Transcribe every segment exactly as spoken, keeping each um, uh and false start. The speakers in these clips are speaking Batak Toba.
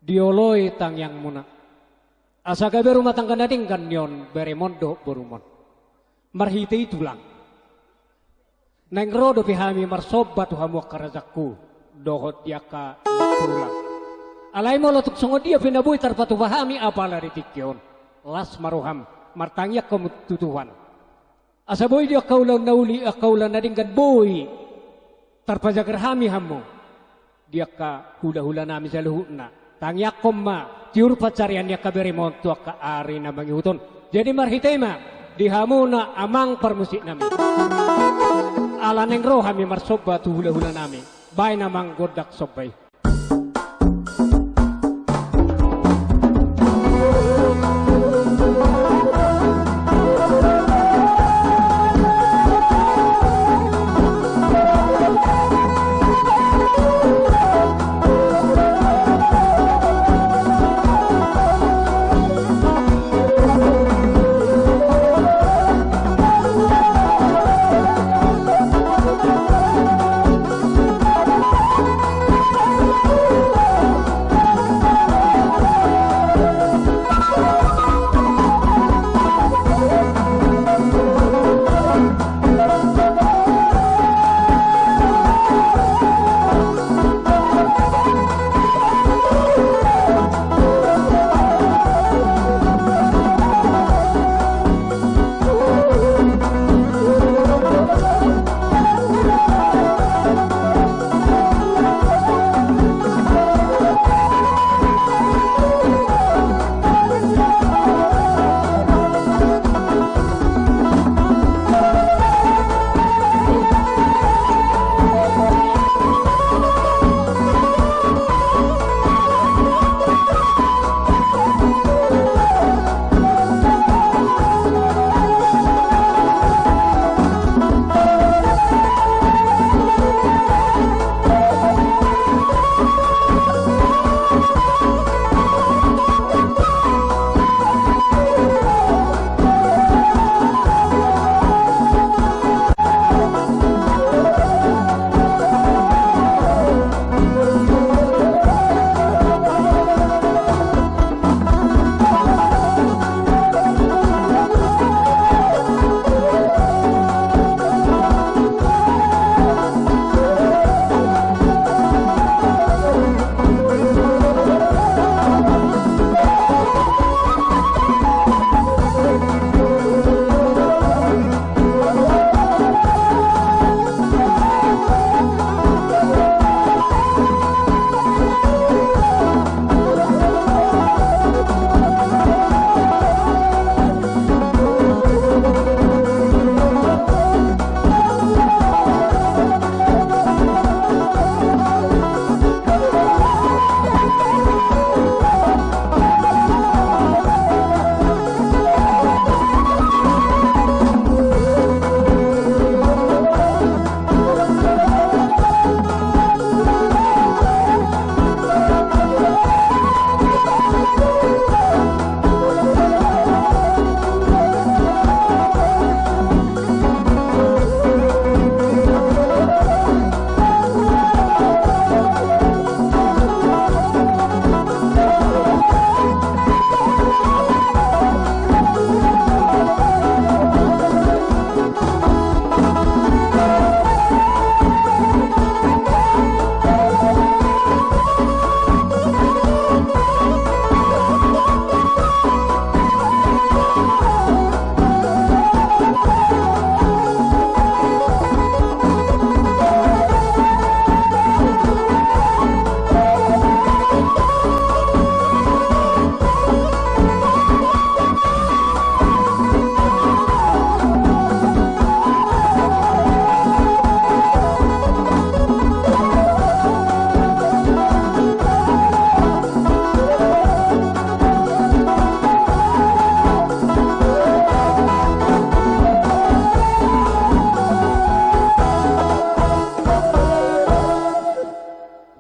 dioloi tangiangmuna. Asa gabe rumah tangga na denggan ni on beremon dohot borumon. Marhite i tulang, naeng ro dope hami marsomba tu hamu angka rajakku dohot di angka tulang. Alai molo tung songon dia pe na boi tarpatupa hami apala di tingki on, las ma roham martangiang hamu tu Tuhan. Asa boi di angka ulaon na uli, angka ulaon na denggan boi tarpajagar hami hamu di angka hulahulanami saluhutna. Tangiangkon ma tiur pansarian ni angka beremon tu angka ari na mangihut on. Jadi marhite i ma di hamuna amang parmusiknami. Ala naeng ro hami marsomba tu hulahulanami. Baen amang gondang somba i.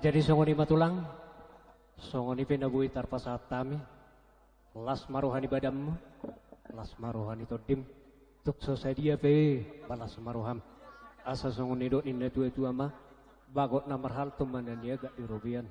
Jadi songon i ma tulang, songon i pe na boi tarpasahat hami. Las ma roha ni badanmu, las ma roha ni tondim. Tung so sadia pe, ba las ma roham. Asa songon nidok ni natuatua ma, bagot na marhalto ma na niagak di robean.